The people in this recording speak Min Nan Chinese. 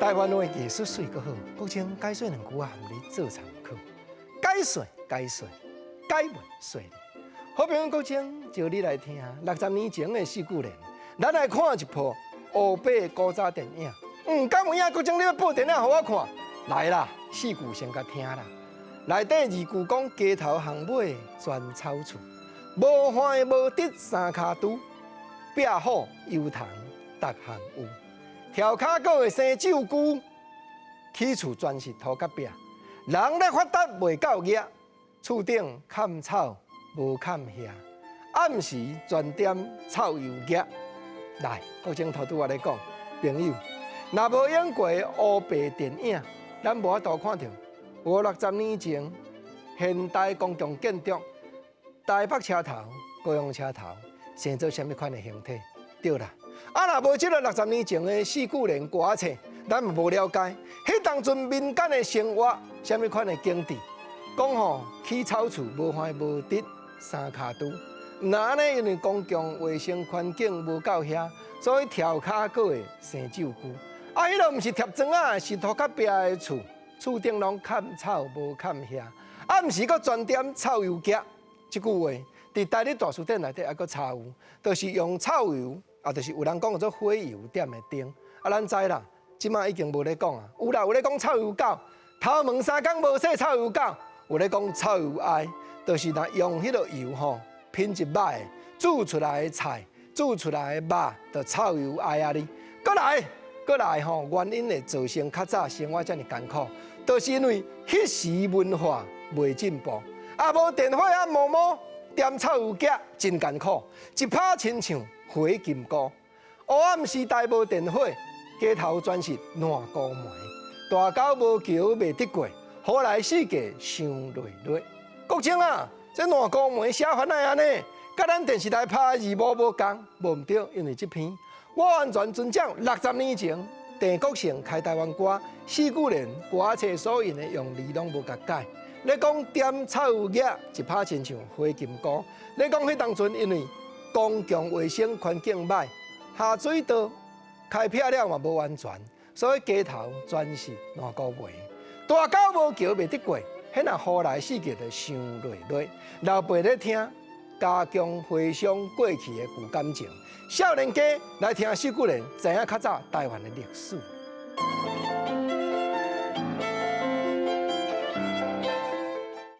台灣話藝術媠閣好，國清解說兩句啊，予你做參考。解說解說解文說理，好朋友國清招你來聽六十年前的四句聯，咱來看一部烏白古早電影。嗯，敢有影國清你欲播電影予我看？來啦，四句先共聽啦。內底二句講街頭巷尾全草厝，無橫無直三跤拄，壁虎油桐逐項有。柱跤閣會生酒龜，起厝全是塗甲壁。人咧發達袂夠額，厝頂崁草無崁遐，暗時全點臭油額。來，國清頭拄仔咧講，朋友，若無演過烏白電影，咱無法度看著五六十年前現代公共建築，台北車頭、高雄車頭，生做啥物款的形體？對啦。啊，若無這个六十年前的四句聯歌仔冊，咱嘛無了解。彼當陣民間的生活，啥物款的景致？講吼起草厝無橫無直三跤拄，若按呢，因為公共衛生環境無夠遐，所以柱跤閣會生酒龜。啊，彼个毋是貼磚仔，是塗較壁的厝，厝頂攏崁草無崁遐，暗時閣專點臭油夾。這句話佇台語大辭典內底猶閣查有，就是用臭油，啊，就是有人講叫做火油點的燈。啊，咱知啦，這馬已經無咧講啊。有啦，有咧講臭油狗，頭毛3工無洗臭油狗。有咧講臭油哀，就是若用彼个油吼，品質歹的煮出來的菜，煮出來的肉，就臭油哀啊哩。閣來，閣來吼，原因會造成較早生活遮爾艱苦，就是因為彼時文化袂進步，啊無電火啊毛毛點臭油夾真艱苦，一拍親像火金菇。黑暗時代無電火，街頭全是爛糊糜，大溝無橋袂得過，雨來四界傷累累。國清啊，這爛糊糜寫法哪會按呢？佮咱電視台拍的字幕無仝，無毋對，因為這篇我完全尊重六十年前鄭國成開台灣歌四句聯歌仔冊所用的用字攏無共改。咧講點臭油夾，一拍親像火金菇。咧講彼當陣因為公共衛生環境歹，下水道開闢了嘛無完全，所以街頭全是爛糊糜。大溝無橋袂得過，彼若雨來四界就傷累累。老爸咧聽，加強回想過去的舊感情。少年家來聽四句聯，知影較早台灣的歷史。